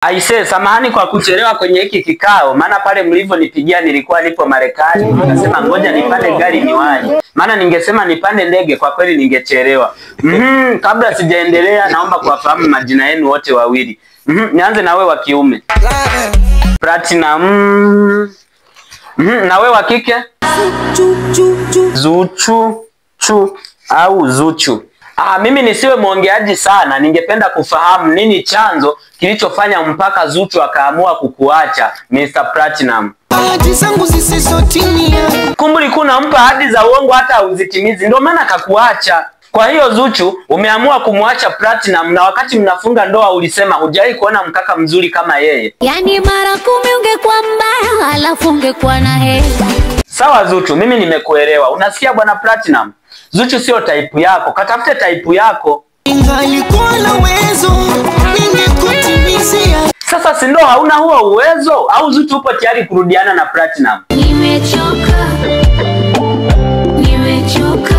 Aise, samahani kwa kuchelewa kwenye hiki kikao, maana pale mlivyonipigia nilikuwa nipo Marekani, nikasema ngoja nipande gari niwahi. Maana ningesema nipande ndege kwa kweli ningechelewa. Kabla sijaendelea naomba kuwafahamu majina yenu wote wawili. Nianze na wewe wa kiume. Platinum. Na wewe wa kike? Zuchu chu au Zuchu. Mimi nisiwe mwongeaji sana, ningependa kufahamu nini chanzo kilichofanya mpaka Zuchu akaamua kukuacha Mr. Platinum. Ahadi zangu zisizotimia. Kumbe ulikuwa unampa ahadi za uongo hata huzitimizi, ndio maana akakuacha. Kwa hiyo Zuchu, umeamua kumwacha Platinum, na wakati mnafunga ndoa ulisema hujawahi kuona mkaka mzuri kama yeye. Yani mara 10 ungekuwa mbaya alafu ungekuwa na hela. Sawa Zuchu, mimi nimekuelewa. Unasikia bwana Platinum? Zuchu sio type yako, katafute type yako. Ingalikuwa na uwezo ningekutimizia. Sasa si ndio hauna huo uwezo? Au Zuchu upo tayari kurudiana na Platinum? Nimechoka. Nimechoka.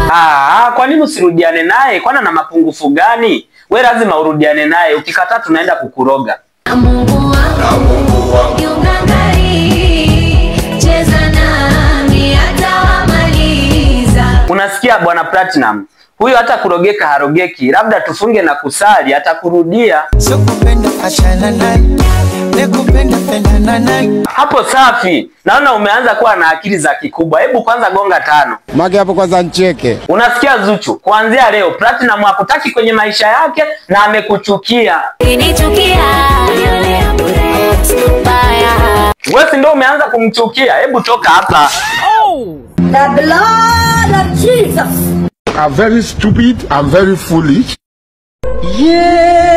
Kwa nini usirudiane naye? Kwani ana mapungufu gani? We lazima urudiane naye, ukikataa tunaenda kukuroga. Mungu wangu. Unasikia bwana Platinum? Huyo hata kurogeka harogeki, labda tufunge na kusali atakurudia. Sikupenda achana naye, nikupenda pendana naye. Hapo safi. Naona umeanza kuwa na akili za kikubwa. Hebu kwanza gonga 5. Mage hapo kwanza ncheke. Unasikia Zuchu? Kuanzia leo Platinum hakutaki kwenye maisha yake na amekuchukia. Nichukia. Wewe si ndio umeanza kumchukia? Hebu toka hapa. Oh, the blood of Jesus. I'm very stupid, I'm very foolish. Yeah.